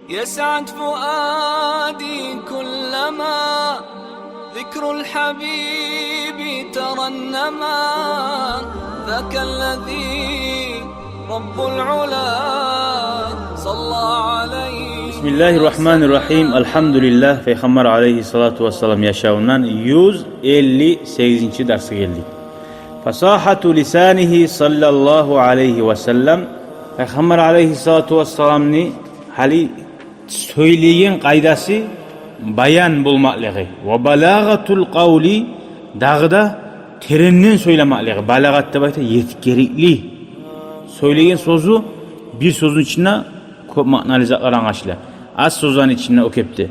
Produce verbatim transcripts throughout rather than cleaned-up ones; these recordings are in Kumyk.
يسعد فؤادي كلما ذكر الحبيب ترنما. ذاك الذي رب العلا صلى عليه. بسم الله الرحمن الرحيم. الحمد لله. Пайхаммар алайгьи ссалату вассалам яшавундан юз элли сегизинчи дарсгъа гелдик. فصاحة لسانه صلى الله عليه وسلم. Пайхаммар алайгьи ссалату вассаламны гьали сёйлеген къайдасы баян болмакълыгъы. وبلاغة القول, дагъы да теренден сёйлемакълыгъы. Балагъат деп айта етгерикли. Сёйлеген сёзю бир сёзню ичинде кёп маъналы затлар англашыла. Аз сёзлени ичинде о кепде.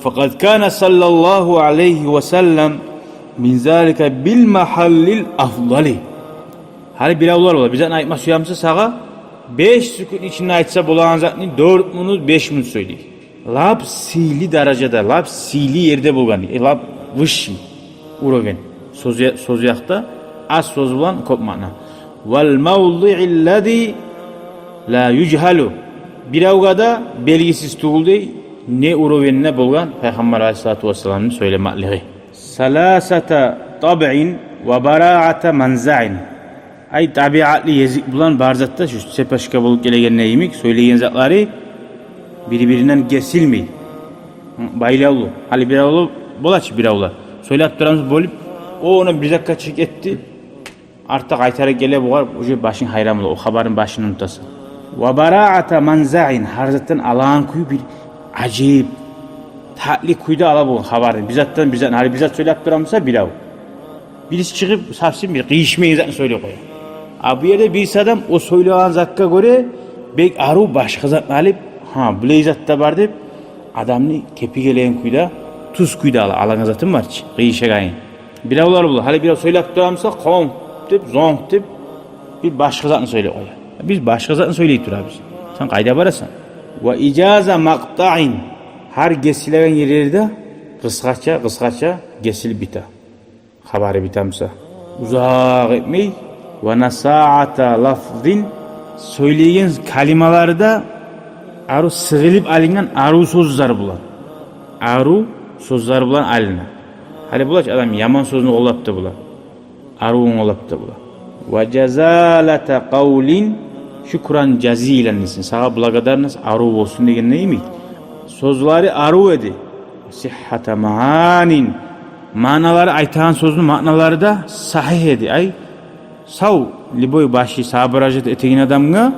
فقد كان صلى الله عليه وسلم من ذلك بالمحل الأفضل. Гьали биревлер бола, бир затны айтма сюе буса сагъа, беш сюкютню ичинде айтса болагъан затны дёрт минут, беш минут сёйлей. Лап сыйлы даражада, лап сыйлы ерде болгъан, э, лап высший уровень. Сёз я-, сёз якъда аз сёз булан кёп маъна. والموضع الذي لا يجهل. Биревге де белгисиз тюгюл дей, не уровеньде болгъан Пайхаммар алайгьи ссалату вассаламны сёйлемакълыгъы. سلاسة طبع وبراعة منزع. Ай, табиатлы языкъ булан бар затда шу цепочка болуп гелегенде йимик, сёйлеген затлары бири-биринден гесилмей. Байлавлу. Гьали биревлер бола чы, биревлер. Сёйлеп турабыз болуп, о, ону бир затгъа чыгъып гетди. Артда къайтарып геле бугъар, уже башынг гьайран бола, о хабарны башын унутасан. وبراعة منزع, гьар затдан алагъан кюй бир ажайып, татли кюйде ала болгъан хабарны. Бир затдан бир затны, гьали бир зат сёйлеп турабыз буса бирев. Бириси чыгъып, совсем бир къыйышмайгъан затны сёйлей къоя. А бу ерде бириси адам о сёйлеген затгъа гёре бек арив башгъа затны алып, гьа, булай зат да бар деп, адамны кепи гелеген кюйде, тюз кюйде ала, алагъан затым бар чы, къыйышагъанын. Биревлер бола, гьали бирев сёйлеп турабыз буса, къонг деп, зонг деп, бир башгъа затны сёйлей къоя. Биз башгъа затны сёйлей турабыз. Сен къайда барасан? وإيجاز مقطع. Гьар гесилеген ерлерде къысгъача, къысгъача гесилип бите. Хабары бите буса. Узакъ этмей. ونساعة لفظ. Сёйлеген калималары да арив сыгъылып алынгъан арив сёзлер булан. Арив сёзлер булан алына. Гьали бола чы адам яман сёзню къоллап да бола. Аривун къоллап да бола. وجزالة قول شكرا جزيلا десин. Сагъа благодарность арив болсун дегенде йимик. Сёзлери арив эди. صحة معان. Маъналары, айтагъан сёзню маъналары да сагьигь эди. Ай, сав, любой башы соображать этеген адамгъа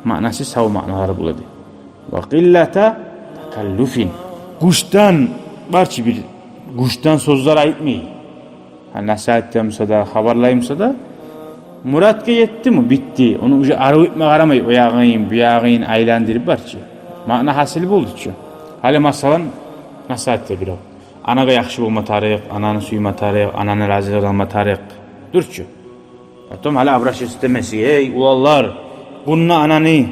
маънасы сав маъналары бола эди. وقلة تكلف. Гючден, бар чы бир гючден сёзлер айтмай. Гьа, насигьат этме буса да, хабарлай буса да, муратгъа етдими, битди. Ону уже арив этме къарамай, о ягъын, бу ягъын айландырып, бар чы, маъна гьасил болду чу. Гьали, масала, насигьат эте бирев. Анагъа яхшы болма тарыкъ, ананы сюйме тарыкъ, ананы разилигин алма тарыкъ. Дюр чю. Потом гьали обращаться этемесиз: «Эй, уланлар, гюнде ананы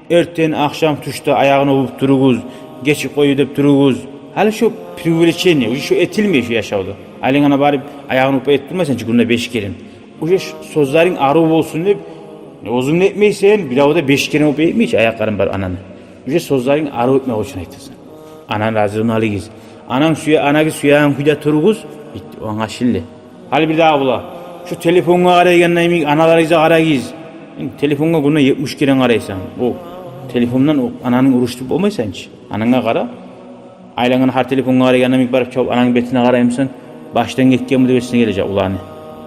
эртен, ахшам, тюшде аягъын оьбюп туругъуз, гечип къоюгъуз деп туругъуз». Гьали шо преувеличение, уже шо этилмей шо яшавда. Айлангъа барып аягъын оьпме этип турмайсан чы гюнде беш керен. Уже ш-, сёзлеринг арив болсун деп, оьзюнг де этмейсен, бирев де беш керен оьпме этмей чи аякъларын барып ананы. Уже сёзлеринг арив этмек учун айтасан. Ананы разилигин алыгъыз. Ананг сюе-, анагъыз сюеген кюйде туругъуз. Битди, англашылды. Гьали бирдагъы бола: «Шу телефонгъа къарайгъанда йимик аналарыгъызгъа къарагъыз». Энди телефонгъа гюнде етмиш керен къарайсан. О телефондан о ананг урушдуруп болмайсан чы. Ананга къара. Айлангъа гьар телефонгъа къарайгъанда йимик барып чабып анангны бетине къараймысан, башдан гетгенми деп эсинге гележек уланны.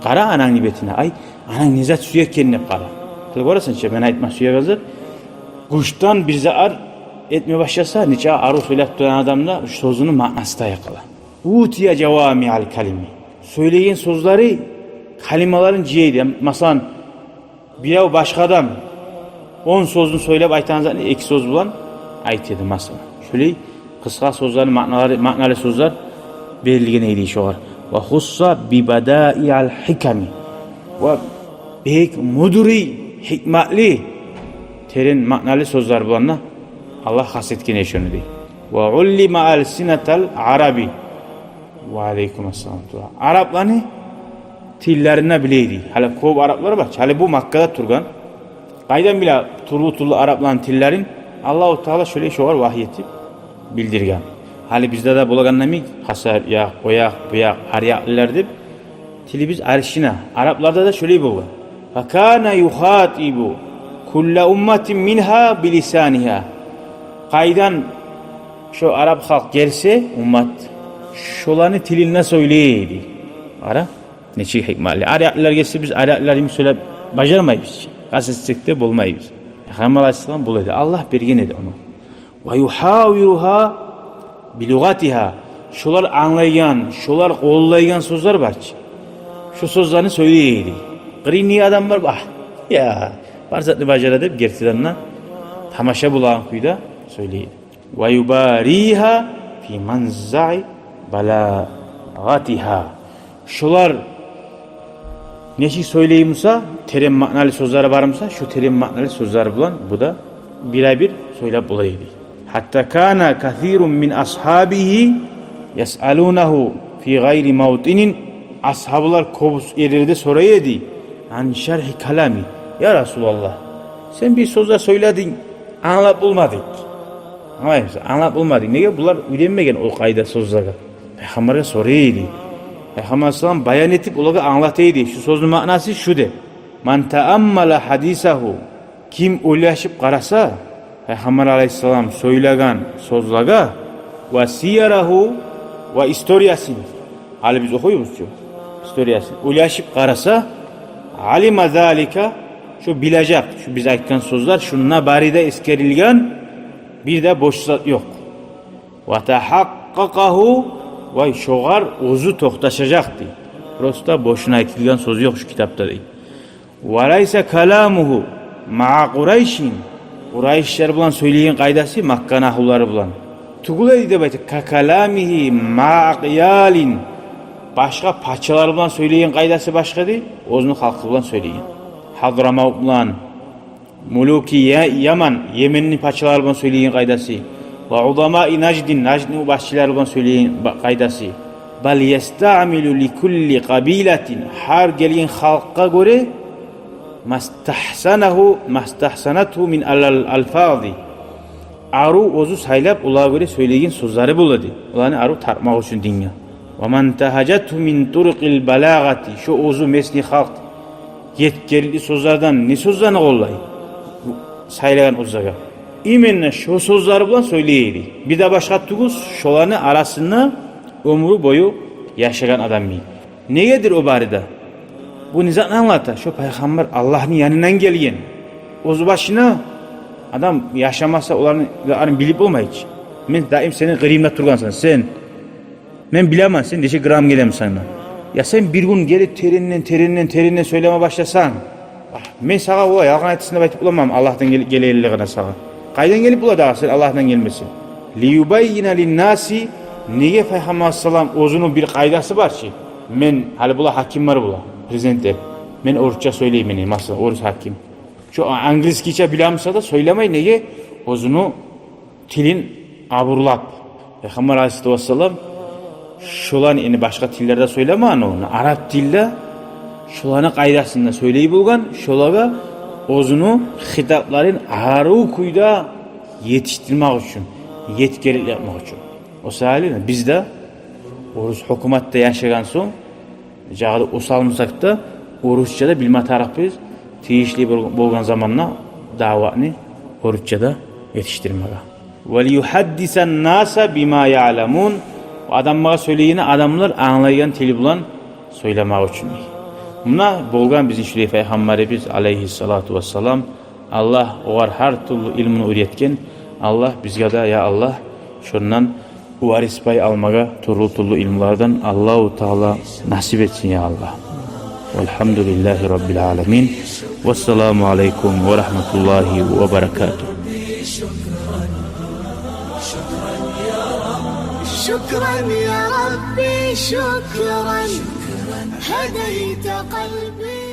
Къара анангны бетине. Ай, ананг не зат сюе экен деп къара. Къыл, гёресен чи, мен айтма сюеген зат. Гючден бир зат этме башласа, нече арив сёйлеп турагъан адам да, сёзюню маънасы да къала. أوتي جوامع الكلم. Сёйлеген сёзлери, калималарын жыйды. Масала, бирев, башгъа адам он сёзню сёйлеп, айтагъан затны эки сёз булан айта эди, масала. Шолай къысгъа сёзлени маъналары, маъналы сёзлер берилген эди шогъар. وخص ببدائع الحكم. Ва бек мудрый, гьикматлы, терен маъналы сёзлер булан да Аллагь хас этген эди шону, дей. وعلم ألسنة العرب. Ва алейкум ассалам. Арапланы тиллерин де биле эди. Гьали кёп араплар бар чы. Гьали бу Маккада тургъан. Къайдан биле тюрлю-тюрлю арапланы тиллерин? Аллагьу Таала шолай шогъар вагьи этип билдирген. Гьали бизде де болагъан йимик, къасар якъ, о якъ, бу якъ, гьар якълылар деп, тилибиз аришина. Арапларда да шолай болгъан. «Факана юхатибу кулла умматин мингьа билисанигьа». Къайдан шо арап халкъ гелсе, уммат, шоланы тилинде сёйлей эди. Къара, нечик гьикматли. Аряклылар гелсе, биз аряклылар йимик сёйлеп бажармайбыз. Къаст этсек де болмайбыз. Пайхаммар алайгьиссалам болай эди. Аллагь берген эди ону. «Ва юхавиругьа билугъатигьа». Шолар англайгъан, шолар къоллайгъан сёзлер бар чы, шо сёзлени сёйлей эди. Къырыйны адам бар, бах, я, бар затны бажара деп, гертиден де тамаша болагъан кюйде сёйлей эди. «Ва юбаригьа фи манзаи балагъатигьа». Шолар нечик сёйлей буса, терен маъналы сёзлери бар буса, шо терен маъналы сёзлери булан бу да бирабир сёйлеп бола эди. «Гьатта кана касирун мин асгьабигьи ясъалунагьу фи гъайри мавтинин». Асгьабалар кёп ерлерде сорай эди: «Ан шаргьи калами». «Я Расулаллагь, сен бир сёзлер сёйлединг, англап болмадыкъ». Англаймысыз? Англап болмадыкъ. Неге? Булар уьйренмеген о къайда сёзлеге. Пайхаммаргъа сорай эди. Пайхаммар алайгьиссалам баян этип, олагъа англата эди: «Шу сёзню маънасы шу», – деп. «Ман тааммала гьадисагьу». Ким ойлашып къараса Пайхаммар алайгьиссалам сёйлеген сёзлеге, «ва сиярагьу», ва историясын, гьали биз охуйбуз чу историясын, ойлашып къараса, «алима залика», шо билежек, шо биз айтгъан сёзлер, шунда бары да эсгерилген, бир де бош зат ёкъ. «Ва тагьакъкъакъагьу», ва шогъар оьзю токъташажакъ дей. Просто бошуна айтылгъан сёз ёкъ шо китапда дей. «Ва лайса каламугьу маа Къурайшин». Къурайшлар булан сёйлейген къайдасы, Макканы агьлулары булан тюгюл эди деп айта. «Ка каламигьи маа акъялин». Башгъа пачалар булан сёйлейген къайдасы башгъа дей, оьзюню халкъы булан сёйлейген. Гьадрамавт булан, мулуки Я-, Яман, Йеменни пачалары булан сёйлейген къайдасы. «Ва уламаи Наждин», Наждны башчылары булан сёйлейген ба-, къайдасы. «Бал ястаъмилу ли кулли къабилатин». Гьар гелген халкъгъа гёре «мастагьсанагьу, мастагьсанатгьу мин ал-, алфази». Арив оьзю сайлап, олагъа гёре сёйлейген сёзлери бола дей, оланы арив тартмакъ учун динге. «Ва ман тагьажатгьу мин турукъил балагъати». Шо оьзю местный халкъ етгерли сёзлерден не сёзлени къоллай, сайлагъан оьзлеге, именно шо сёзлер булан сёйлей эди. Бир де башгъа тюгюл, шоланы арасында оьмрю бою яшагъан адам эди. Негедир о бары да? Бу не затны англата? Шо пайхаммар Аллагьны янындан гелген. Оьз башына адам яшамаса, оланы, оланы билип болмай чы. Мен даим сени къырыйымда тургъансан, сен. Мен билемен, сен нече грамм гелемисен. Я сен бир гюн гелип теренден, теренден, теренден сёйлеме башласанг, а, мен сагъа олай ялгъан айтсын деп айтып боламанмы, Аллагьдан гел-, гелегенлигине сагъа? Къайдан гелип бола дагъы сен Аллагьдан гелмесенг? «Лиюбаййина линнаси», неге Пайхаммар алайгьиссалам оьзюню бир къайдасы бар чы. Мен, гьали бола гьакимлер бола, президентлер. Мен орусча сёйлеймен, масала, орус гьаким. Шо английскийче билемиса да сёйлемей, неге? Оьзюню тилин абурлап. Пайхаммар алайгьиссалату вассалам шоланы, яни башгъа тиллерде сёйлемеген, ону арап тилде, шоланы къайдасында сёйлей болгъан, шолагъа оьзюню хитапларын арив кюйде етишдирмек учун, етгерик этмек учун. О саялы биз де орус гьукуматда яшагъан сонг, жагъы да осал бусакъ да, орусча да билме тарыкъбыз, тийишли бол-, болгъан заманда даъватны орусча да етишдирмеге. «Ва лиюхаддисан наса бима яъламун». Адамлагъа сёйлейгени адамлар англайгъан тили булан сёйлемек учун. Муна болгъан бизин шулай Пайхаммарыбыз алайгьиссалату вассалам. Аллагь огъар гьар тюрлю илмуну уьйретген. Аллагь бизге де, я Аллагь, шондан варис пай алмагъа тюрлю-тюрлю илмулардан Аллагьу Таала насип этсин, я Аллагь. Валгьамдулиллагьи раббил аламин. Вассаламу алайкум ва рагьматуллагьи ва баракатугь. شكرا يا ربي، شكرا، هديت قلبي.